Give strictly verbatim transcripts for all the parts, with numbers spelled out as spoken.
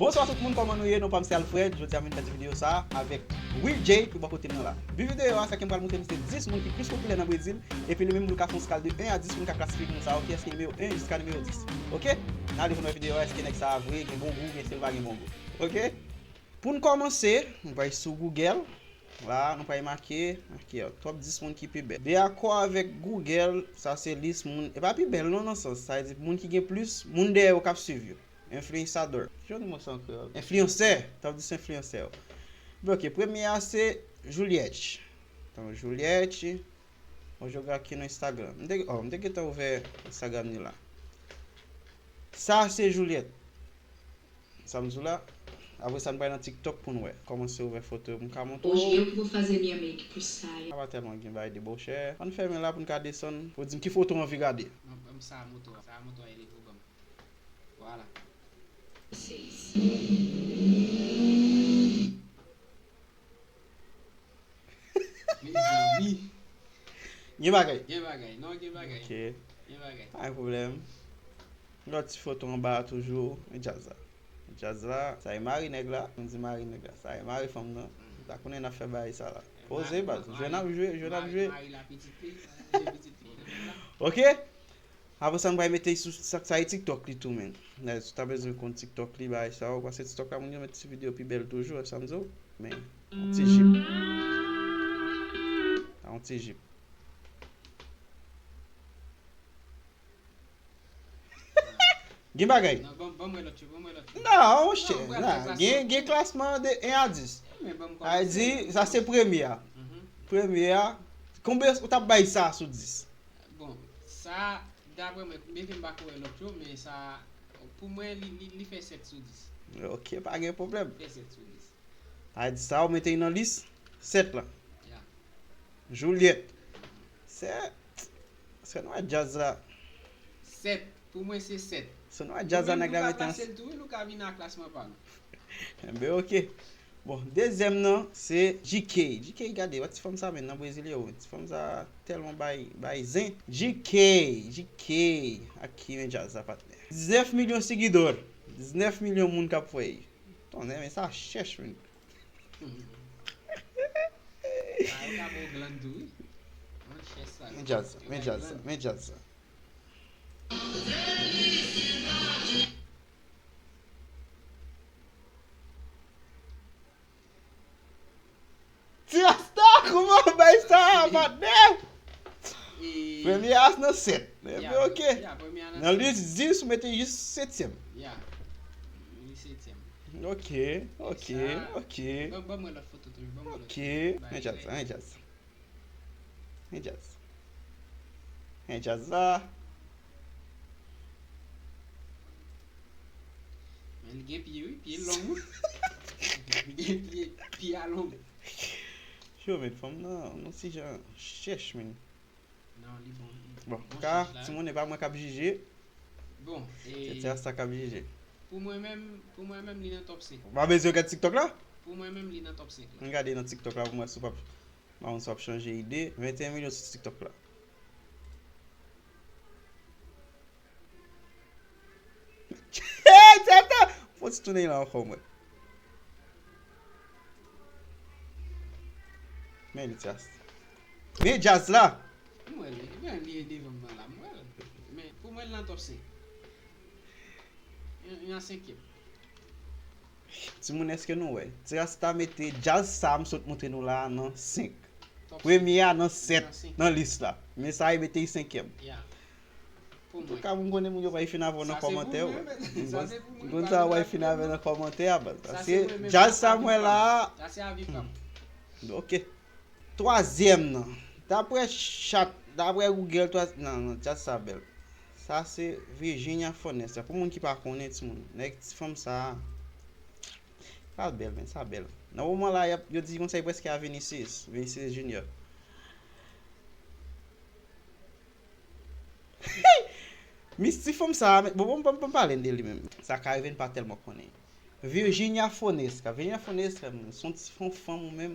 Bonswa tout moun, kòman nou ye? Non pa m se Alfred. Jodi a m vin fè ti videyo sa a avèk Will J ki bò kote m nan la. Bi videyo a, sa ke m pral montre nou se dis moun ki plis popilè nan Brezil, epi li menm tou l ka fè yon skal de en a dis pou n ka klasifye moun sa yo, kiyès ki nimewo en jiska nimewo dis. Oke? N ale pou n wè videyo a, èske nèg sa a vre gen bon gou, oubyen èske l pa gen bon gou. Oke? Pou n kòmanse, nou pral sou Google. La, nou pral make, make top dis moun ki pi bèl. Dakò avèk Google, sa se lis moun, e pa pi bèl non, nan sans, sa vle di moun ki gen plis moun dèyè yo k ap swiv yo. Enfliyansadò. Ki jan nou di sa an kreyòl? Enfliyansè. Top dis enfliyansè yo. Bon, oke, premye a se Juliette. Donk, Juliette. Mwen jwe ak ki nan Instagram. M te, oh, m te gentan ouvè Instagram li la. Sa se Juliette. Sa m di w la. Apre sa, n pral nan TikTok pou n wè. Kòmanse ouvè foto yo pou m ka montre w. Hoje eu que vou fazer minha make pro saia. Sa pa tèlman gen bagay debochè. Ann fèmen la pou n ka desann. Pou di m ki foto w anvi gade. Ban m sa moto a. Sa moto a, e li pou ban m. Vwala. Mezanmi. Gen bagay. Gen bagay. Non, gen bagay. Ok. Gen bagay. Pa gen pwoblèm. Yon lòt ti foto anba a toujou. E djaz la. Djaz la. Sa e mari nèg la. M di mari nèg la. Sa e mari fanm nan. M ta konnen n ap fè bagay sa la. Poze baz. Jwe n ap jwe, jwe n ap jwe. Mari la pitit li. Jwe pitit li. Ok? Apre sa, m pral mete sou sa, sa e TikTok li tou, men. Like, si w ta bezwen konn TikTok li, bagay sa yo, paske TikTok la, moun yo met ti videyo pi bèl toujou, wè sa m di w? Men, yon ti jip. Sa yon ti jip. Gen bagay. Non, ban m, ban m wè lòt yo, ban m wè lòt yo. Non, monchè, non, gen, gen klasman de en a dis. Sa vle di, sa se premye a. Premye a, konbyen ou t ap bay sa sou dis? Bon, sa, daprè mwen, byenke m pa ko wè lòt yo, men sa, pou mwen, li, li, li fè sèt sou dis. Ok, pa gen pwoblèm. Fè sèt sou dis. Sa vle di sa, ou mete l nan lis sèt la. Ya. Juliette. Sèt. Sèt nou wè djaz la. Sèt. Pou mwen, se sèt. Sèt nou wè djaz la, nèg la mete an. Pase l tou, wi, nou ka vin a klasman pa nou. Enben, ok. Bon, dezyèm nan, se G K. G K, gade, wè ti fanm sa, men nan Brezil yo, ti fanm sa tèlman bay, bay zen. G K, G K, ak ki men djaz sa, patnè? Diznèf milyon segidò. Diznèf milyon moun k ap wè. Tonnè, men sa chèch, men. Sa yo ka ba w glann tou, wi. Men djaz sa, men djaz sa, men djaz sa. Ti Rasta, kòman w bay sa, patnè? Premye a nan sèt. Ebyen, ok. Nan lis dis, ou mete jis setyèm. Ya. Li setyèm. Ok, ok, ok. Ban, ban mwen lòt foto tou, ban mwen lòt. Ok. Men djaz, men djaz. Men djaz. Men djaz la. Men li gen pye, wi. Pye l long, wi. Li gen pye, pye a long. Yo, men fanm nan, nan ti jan chèch, men. Non, li bon, li bon. Bon, antouka, timoun, e pa mwen k ap jije. Bon, se ti Rasta k ap jije. Pou mwen menm, pou mwen menm, li nan top senk. Ou pa bezwen gade TikTok la? Pou mwen menm, li nan top senk la. Ann gade nan TikTok la pou mwen si w p ap, pa konn si w ap chanje ide. Venteyen milyon sou TikTok la. Hey, tèt la! Fò ti tounen la ankò, mwen. Men li djaz. Men djaz la! M wè l, men li devan m nan la, m wè l. Men pou mwen, l nan top senk. Li nan senkyèm. Timoun, èske nou wè? Ti Rasta mete djaz sa m sot montre nou la a nan senk. Premye a nan sèt nan lis la. Men sa e mete l senkyèm. Antouka, m konnen moun yo pral fin avè w nan kòmantè yo. M konn sa w pral fin avè nan kòmantè a, baz. Paske djaz sa m wè la a. Ok. Twazyèm nan. Daprè chat, daprè Google, twa, non, non, djaz sa bèl. Sa se Virginia Fornesta. Pou moun ki pa konnen, timoun, nèg ti fanm sa a, sa bèl, men, sa bèl. Nan moman la, y ap, yo di konsa, li prèske a Vinicius, Vinicius Junior. Miss ti fanm sa a, men, bon, bon, bon, bon, pale de li menm. Sa ka rive n pa tèlman konnen. Virginia Fornesta. Virginia Fornesta, se yon ti fanm, fanm ou menm,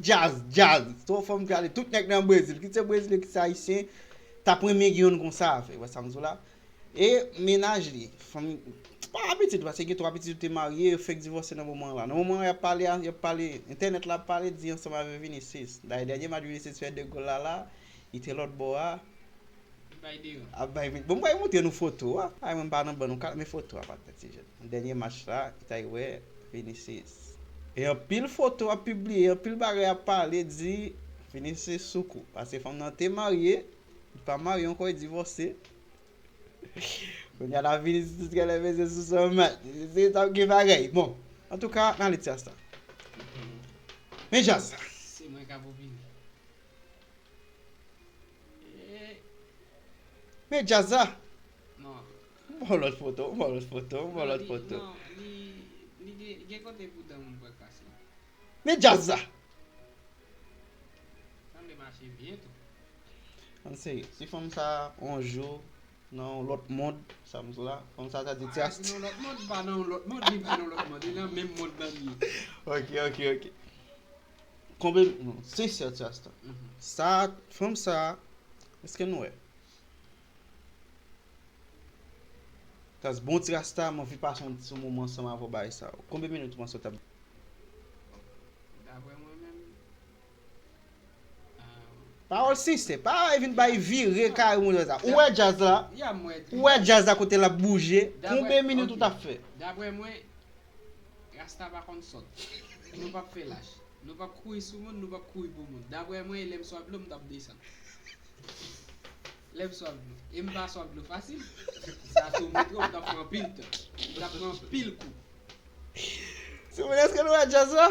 djaz, djaz. Twò fanm gade, tout nèg nan Brezil, kit se brezilyen, kit se ayisyen, t ap renmen gen youn konsa avè. Wè sa m di w la? E mennaj li, fanm, pa abitid, paske gen twa pitit yo te marye, yo fèk divòse nan moman la. Nan moman y ap pale a, y ap pale, entènèt la ap pale, di ansanm avè Vinicius. Dayè, dènye match Vinicius fè de gòl la la, li te lòt bò a, ap bay Vin-, bon, m pral montre nou foto a. Ay, mwen m pa nan bann, nou ka, men foto a pa tèt ti jèn. Dènye match la, li t al wè Vinicius. E anpil foto ap pibliye, anpil bagay ap pale, di Vinicius sou kou. Paske fanm nan te marye, li pa marye ankò, li divòse. Kounye a la Vinicius genlè peze sou san mat. Se sa ki bagay. Bon, antouka, n ale ti asta. Men djaz. Se mwen k ap opine. E Men djaz la. Non. Bon lòt foto, bon lòt foto, bon lòt foto. Non, li, li gen, gen kote pou dan moun pral kase. Men djaz la. Sanble mache byen tou. Ann serye, si fanm sa on jou nan yon lòt mond, sa m di la, fanm sa ta di ti asta. Nan yon lòt mond, pa nan yon lòt mond, li pa nan yon lòt mond, li nan menm mond nan li ye. Ok, ok, ok. Konbyen, non, sensè ti asta. Sa, fanm sa, èske nou wè? Kaz bon ti rasta, m anvi pase yon ti moman ansanm avè w bagay sa yo. Konbyen minit ou panse w t ap? Daprè mwen menm, ah, pawòl sensè, pa vin bay vire kare moun sa. Ou wè djaz la? Ya, m wè. Ou wè djaz la kote l ap bouje? Daprè, konbyen minit ou t ap fè? Daprè mwen, rasta pa konn sòt. Nou p ap fè lach. Nou p ap kouri sou moun, nou p ap kouri pou moun. Daprè mwen, lè m swaf dlo, m t ap desann. Lè m swaf dlo. E m pa swaf dlo fasil. Sa tou montre w, m t ap pran anpil tan. M t ap pran anpil kou. Sou moun, èske nou wè djaz la?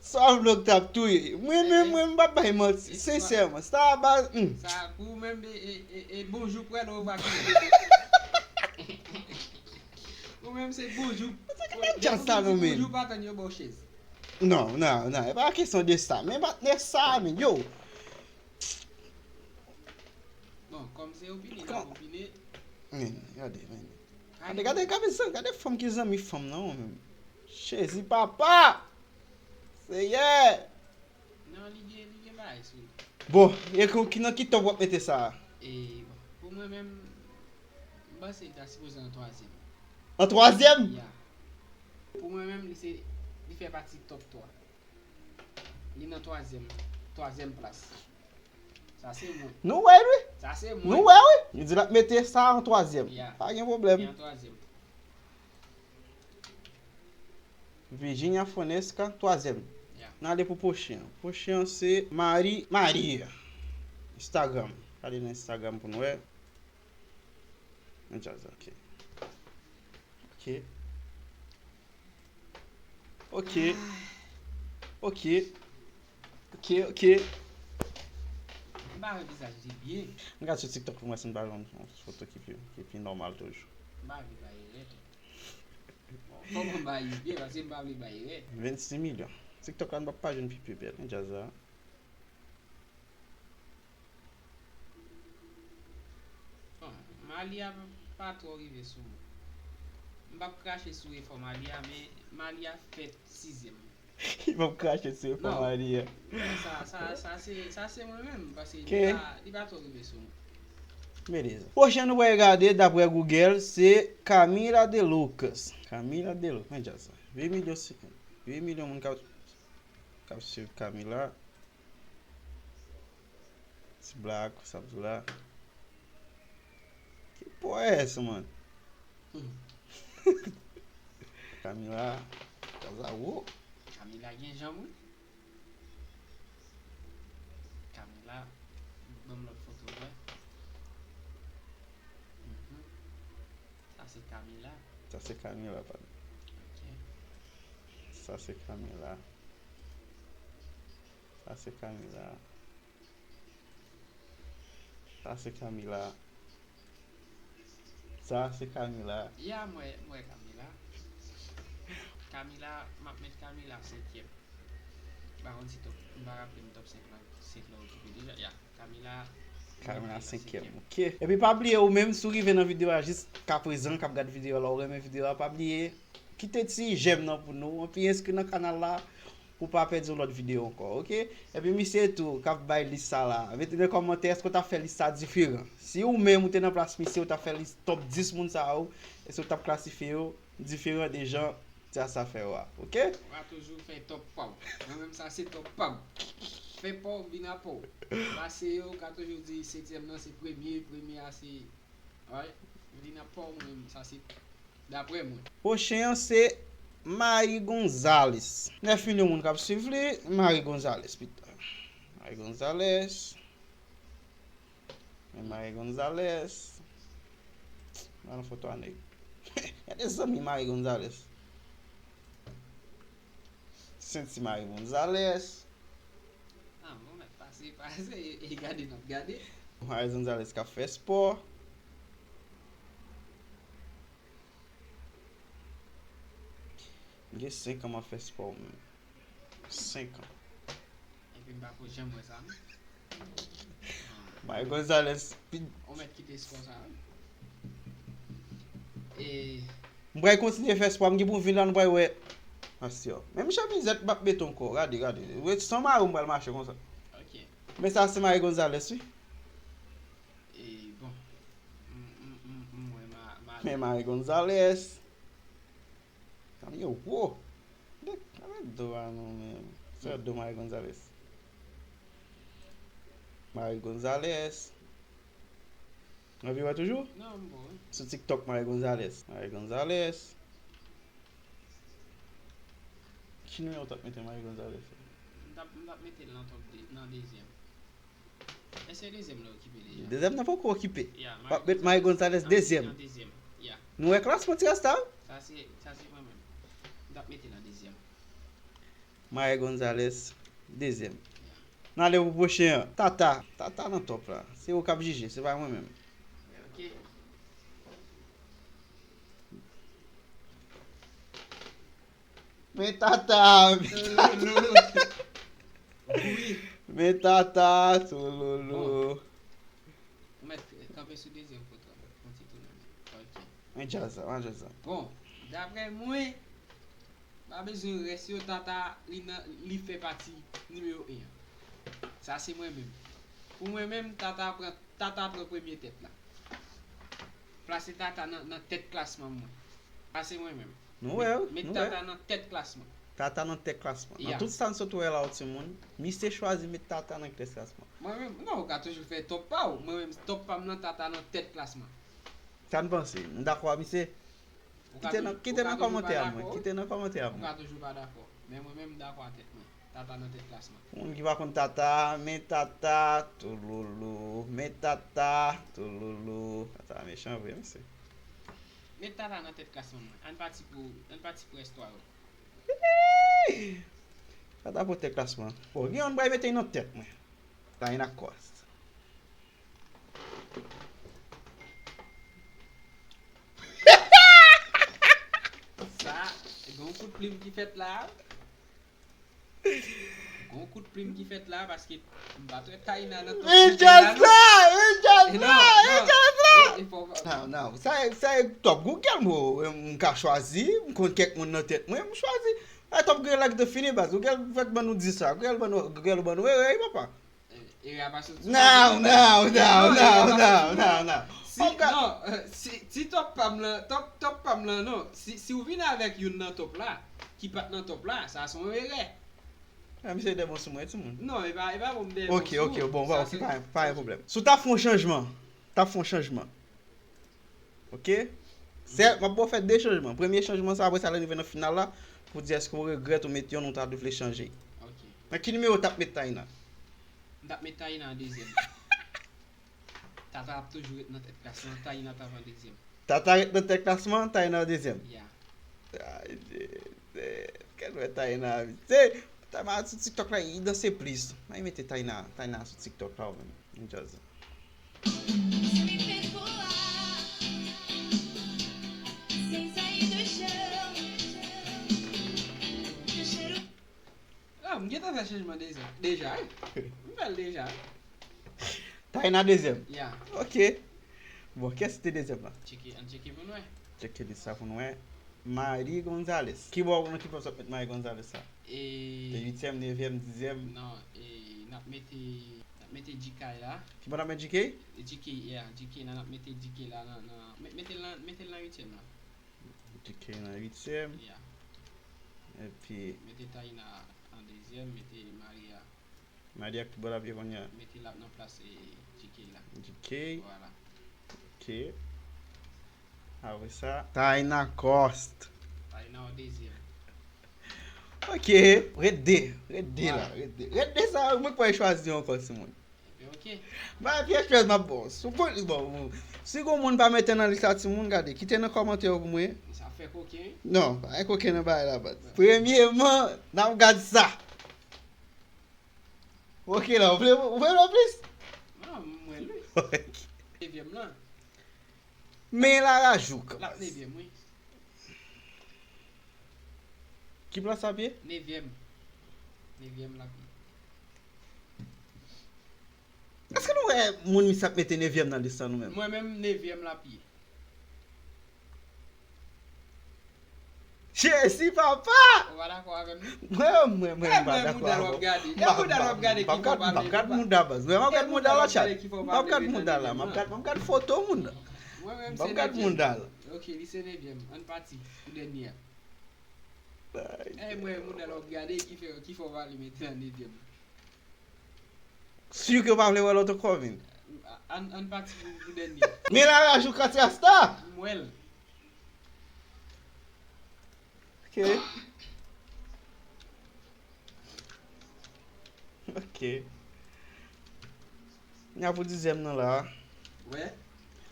Swaf dlo k t ap touye. Mwen menm, mwen, m p ap bay manti. Sensèman, sa a baz, hmm. Sa pou ou menm, e, e, e, e bonjou pou wè lè ou va kriye. Ou menm se bonjou. Djaz sa non, men. Bonjou pa tann yo ba w chèz. Non, non, non, e pa kesyon de sa. Men patnè sa, men, yo. Bon, kòm se opine, n ap opine. Men, gade, men. Gade, gade, gade, gade fanm ki zanmi fanm nan, menm. Jezi, papa! Seyè! Non, li gen, li gen bagay sou li. Bon, e ki, ki, nan ki top w ap mete sa a? E, bon, pou mwen menm, m panse li ta sipoze an twazyèm. An twazyèm? Ya. Pou mwen menm, li se, li fè pati top twa. Li nan twazyèm, twazyèm plas. Sa se mwen. Nou wè, wi. Sa se mwen. Nou wè, wi. Li di l ap mete sa an twazyèm. Ya. Pa gen pwoblèm. Li an twazyèm. Virginia Fonesca, twazyèm. Ya. N ale pou pwochen an. Pwochen an se Marie, Marie. Instagram. Ale nan Instagram pou n wè. Nan djaz, ok. Ok. Ok. Ok. Ok, ok. M pa wè vizaj li byen. M gade sou TikTok pou m wè si m pa jwenn yon foto ki pi, ki pi nòmal toujou. M pa vle bay erè tou. Bon, fò m bay li byen, paske m pa vle bay erè. Vennsis milyon. TikTok la, n p ap pa jwenn pi, pi bèl. Men djaz la. Bon, Malia pa twò rive sou mwen. M p ap krache sou efò Malia, men Malia fèt sizyèm. M p ap krache sou efò Malia. Sa, sa, sa se, sa se mwen menm, paske li pa, li pa twò rive sou mwen. Pwochen nou pral gade, daprè Google, se Camila de Lucas. Camila de Lucas, men djaz sa. Uit milyon se, uit milyon moun k ap, k ap swiv Camila. Ti blag, sa pou la. Ki pwès, man. Camila, kaza wo. Camila gen janm, wi. Camila, ban m lòt foto, wè. Mhm. Sa se Camila. Sa se Camila, pa. Ok. Sa se Camila. Sa se Camila. Sa se Camila. Sa se Camila. Ya, m wè, m wè Camila. Camila, m ap met Camila senkyèm. M pa konn si top, m pa raple m top senk lan, senk lan okipe deja. Ya, Camila. Camila senkyèm, ok. Epi pa bliye ou menm, si w rive nan videyo a jiskaprezan, k ap gad videyo a la, ou renmen videyo a, pa bliye kite ti jèm nan pou nou, epi enskri nan kanal la. Pou w pa pèdi yon lòt videyo ankò, oke? Epi misye tou k ap bay lis sa la, mete nan kòmantè, èske w t ap fè lis sa diferan? Si ou menm ou te nan plas misye, ou t ap fè lis top dis moun sa yo, èske w t ap klasifye yo diferan de jan Tyasa fè yo a, oke? Ou ka toujou fè top pa w. Mwen menm sa se top pa m. Fè pa w, vin a pa w. Pase yo, ou ka toujou di setyèm nan se premye, premye a se, alright? Vin a pa w, mwen menm sa se daprè mwen. Pwochen an se Marie Gonzalez. Nèf milyon moun k ap swiv li. Marie Gonzalez, pita. Marie Gonzalez. Men Marie Gonzalez. Al nan foto a nèg. Gade zanmi Marie Gonzalez. Senti Marie Gonzalez. Ah, bon, mèt pase, pase, e, e gade n ap gade. Marie Gonzalez k ap fè spò. M gen senk an m ap fè spò, menm. Senk an. Epi m pa ko janm wè sa, non. Marie Gonzalez, pi- Ou mèt kite spò sa, wi. E m pral kontinye fè spò, m gen pou vin la, nou pral wè. Asya. Menm chemizèt m ap mete ankò, gade, gade. Wè, san mayo m pral mache konsa. Ok. Men sa se Marie Gonzalez, wi. E, bon. M, m, m, m wè ma, ma Men Marie Gonzalez. Sa m ye wo. Dèk, gade do a non, men. Se do Marie Gonzalez. Marie Gonzalez. Anvi wè toujou? Non, m bon, wi. Sou TikTok, Marie Gonzalez. Marie Gonzalez. Ki nimewo w t ap mete Marie Gonzalez? M t ap, m t ap mete l nan top de, nan dezyèm. Èske dezyèm nan okipe deja? Dezyèm nan poko okipe. Ya, w ap met Marie Gonzalez dezyèm. Nan dezyèm. Ya. Nou wè klasman ti rasta? Sa se, sa se mwen menm. M t ap mete nan dezyèm. Marie Gonzalez, dezyèm. Ya. N ale pou pwochen an. Tata. Tata nan top la. Se ou k ap jije, se pa mwen menm. Ok. Men Tata, men Tata. Wi. Men Tata, Tololo. Ou mèt kanpe sou dezyèm foto a, yon ti tounen. Ok. Men djaz la, men djaz la. Bon, daprè mwen, pa bezwen rès yo, Tata, li nan, li fè pati nimewo en an. Sa se mwen menm. Pou mwen menm, Tata pran, Tata pran premye tèt la. Plase Tata nan, nan tèt klasman mwen. Sa se mwen menm. Nou wè, met, met nou wè. Tata nan tèt klasman. Tata nan tèt klasman. Nan, ya, tout sa n sot wè la, timoun, misye chwazi met Tata nan tèt klasman. Mwen menm, non, ou ka toujou fè top pa w. Mwen menm, top pa m nan, Tata nan tèt klasman. Sa n panse? Nou dakò a misye? Ou ka toujou, kite nan, kite nan kòmantè a mwen. Kite nan kòmantè a mwen. Ou ka toujou pa dakò. Men mwen menm, m dakò a tèt mwen. Tata nan tèt klasman. Pou moun ki pa konn Tata, men Tata, Tololo, men Tata, Tololo. Tata mechan vre, mesye. Met Tata nan tèt klasman mwen. Ann pati pou, ann pati pou estwa yo. Tata pou tèt klasman. Bon, gen yon m pral mete nan tèt mwen. Taina Costa. Sa, gen yon kout plim ki fèt la. Gen yon kout plim ki fèt la, paske m pa t wè Taina nan top. Men djaz la, men djaz la, men djaz la. Non, non, sa, sa e top Google, bro. M ka chwazi, m konn kèk moun nan tèt mwen, m chwazi. Sa e top Google la ki te fini, baz. Google fèk ban nou di sa. Google ban nou, Google ban nou erè, wi, papa. Erè a pa sot sou Google. Non, non, non, non, non, non. Si, non, si, si top pa m lan, top, top pa m lan, non. Si, si w vin avèk youn nan top la, ki pa t nan top la, sa se yon erè. Ah, misye dèbon sou mwen, timoun. Non, e pa, e pa bon m dèbon sou ou. Ok, ok, bon, ok, pa, pa gen pwoblèm. Si w ta fè yon chanjman, ta fè yon chanjman. Ok? Se, m ap ba w fè de chanjman. Premye chanjman sa, apre sa, lè n rive nan final la, pou di èske w regrèt ou met yonn ou ta vle chanje. Ok. Nan ki nimewo w t ap met Taina? M t ap met Taina an dezyèm. Tata ap toujou ret nan tèt klasman, Taina t ap an dezyèm. Tata ret nan tèt klasman, Taina an dezyèm. Ya. Ay, Jezi. Kèl wè Taina, vite. Taina sou TikTok la, li danse plis. Mwen mete Taina, Taina sou TikTok la, ou menm. Jazz. Ah, m gentan fè chanjman deja, deja, wi. M fè l deja, wi. Taina dezyèm. Ya. Ok. Bon, kiyès ki te dezyèm la? Tcheke, ann tcheke pou n wè. Tcheke lis sa pou n wè. Marie Gonzalez. Kibò, nan kibò w sot met Marie Gonzalez sa? E Te uityèm, nevyèm, dizyèm. Non, e n ap mete, n ap mete G K la. Kibò n ap met G K? G K, yeah, G K la, n ap mete G K la nan, nan, met- mete l nan, mete l nan uityèm la. G K nan uityèm. Yeah. Epi Mete Taina an dezyèm, mete Maria. Maria ki bò l ap ye kounye a? Mete l ap nan plas e, G K la. G K. Vwala. Ok. Apre sa, Taina Cost. Taina an dezyèm. Ok. Ret de. Ret de la. Ret de. Ret de sa, mwen pa chwazi ankò timoun. Ebyen, ok. Ba pyès pyès m ap bon. Si w bon, bon, si gon moun pa mete nan lis la timoun, gade, kite nan kòmantè yo pou mwen. Sa fè koken. Non, pa gen koken nan bagay la, baz. Premyeman, n ap gad sa. Ok, la, ou vle, ou vle wè plis? Non, mwen li. Nevyèm lan. Men la rajouk. L ap nevyèm, wi. Ki plas ap ye? Nevyèm. Nevyèm l ap ye. Èske nou wè moun misye ap mete nevyèm nan lis la nou menm? Mwen menm, nevyèm l ap ye. Jezi papa! Ou pa dakò avè m? Mwen, mwen, mwen, Eh, m pa mwen, dakò mouda l w avè ap w. gade. M Eh, ap mouda l w ap gade m ap ki gad, fò pale. m ap gad mouda la, chat. M ap gad mouda la, m ap gad, m ap gad foto moun nan. Mwen menm, M ap se gad nevyèm. Mouda la. Ok, li se nevyèm. Ann pati pou dènye a. Eh, mwen, mouda l w ap gade ki fè, ki fò pale mete an nevyèm. Si ke w pa vle wè lòt ankò, vin. Ann, ann pati pou, pou dènye. Men la rajouk kati asta. M wè l. Ok. Ok. N a pou dizyèm nan la. Wè,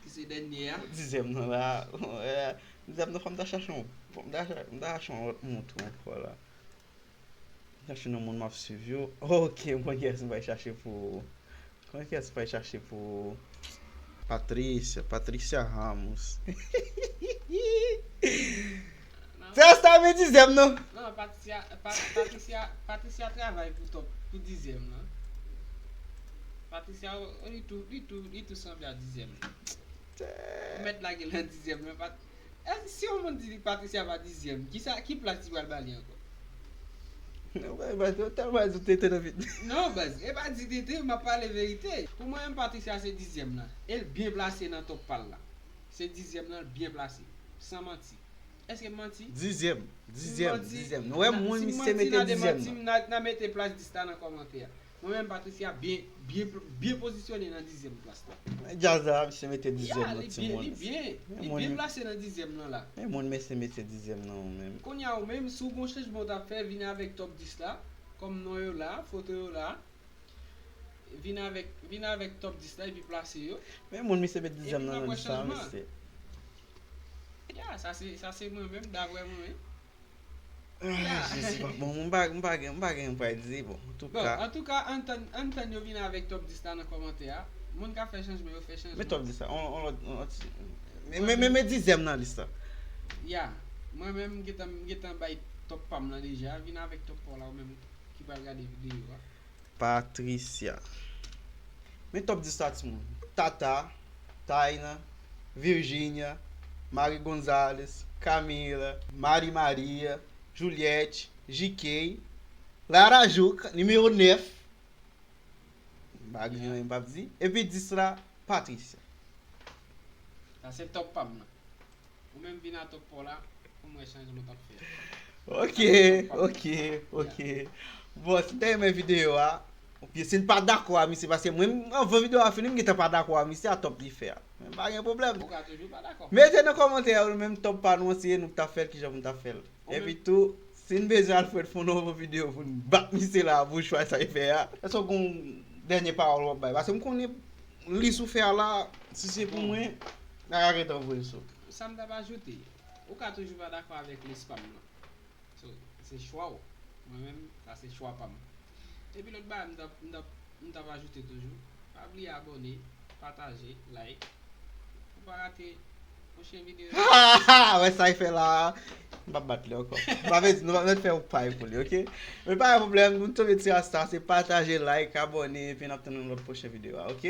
ki se dènye a. Dizyèm nan la. Wè. Dizyèm nan, fò m ta chache yon, fò m ta cha- m ta chache yon lòt moun tou ankò la. Chache nan moun m ap swiv yo. Ok, mwen kiyès m pral chache pou ou? Mwen kiyès m pral chache pou ou? Patricia, Patricia Ramos. Se asta men dizyèm non. Non, Patricia, Pa- Patricia, Patricia travay pou top, pou dizyèm lan. Patricia, li tou, li tou, li tou sanble a dizyèm lan. Ou mèt lage l nan dizyèm lan. Pat- Èske si yon moun di li Patricia pa dizyèm, ki sa, ki plas li pral ba li ankò? Non, baz, baz, ou tèlman di tete nan vit. Non, baz, e pa di tete, m ap pale verite. Pou mwen menm, Patricia se dizyèm lan. E l byen plase nan top pa l la. Se dizyèm lan, l byen plase. San manti. Èske m manti? Dizyèm, dizyèm, dizyèm. Nou wè moun misye mete dizyèm nan. N a, n a mete plas dis la nan kòmantè a. Mwen menm, Patricia byen, byen, byen pozisyone nan dizyèm plas la. Djaz la, misye mete dizyèm nan, timoun. Li byen, li byen plase nan dizyèm nan la. Men moun mesye mete dizyèm nan ou menm. Kounye a ou menm, si w gon chanjman w t ap fè, vin avèk top dis la, kòm non yo la, foto yo la. Vin avèk, vin avèk top dis la epi plase yo. Men moun misye mete dizyèm nan nan lis la, mesye. Ya, sa se, sa se mwen menm, daprè mwen menm. Ah, Jezi, pa bon, m pa, m pa gen, m pa gen anyen pou m di, bon, antouka. Bon, antouka, ann tann, ann tann yo vin avèk top dis la nan kòmantè a. Moun k ap fè chanjman yo fè chanjman. Men top dis la, on, on lòt, on lòt. Men, men, men, men dizyèm nan lis la. Ya, mwen menm, m gentan, m gentan bay top pa m nan deja. Vin avèk top pa w la, ou menm ki pral gade videyo a. Patricia. Men top dis la, timoun. Tata, Taina, Virginia, Marie Gonzalez, Camila, Marie Maria, Juliette, J K, Lara Jouk, nimewo nèf. M pa gen anyen m p ap di. Epi dis la, Patricia. Sa se top pa m nan. Ou menm vin a top pa w la, pou m wè chanjman w t ap fè. Ok, ok, ok. Bon, si n te renmen videyo a, oubyen si n pa dakò a misye, paske mwen, anvan videyo a fini, m gentan pa dakò a misye a top li fè a. Men pa gen pwoblèm. Ou ka toujou pa dakò. Mete nan kòmantè a, ou menm top pa nou an, se nou k t ap fè l, kijan pou n t ap fè l. Epi tou, si n bezwen Alfred fè yon nouvo videyo pou n bat misye la, pou chwa sa l fè a. Èske w gen yon dènye pawòl w ap bay? Paske m konnen lis ou fè a la, si se pou mwen, m ta ka gentan voye sou. Sa m t ap ajoute, ou ka toujou pa dakò avèk lis pa m nan. So, se chwa w. Mwen menm, sa se chwa pa m. Epi lòt bagay m t ap, m t ap, m t ap ajoute toujou, pa bliye abòne, pataje, like, pou pa rate pwochen videyo. Wè sa l fè la. M p ap bat li ankò. M pa vle di, nou p ap mèt fè yon pay pou li, ok? Men pa gen pwoblèm, nou tonbe ti rasta, se pataje, like, abòne, epi n ap tann nou nan lòt pwochen videyo a, ok?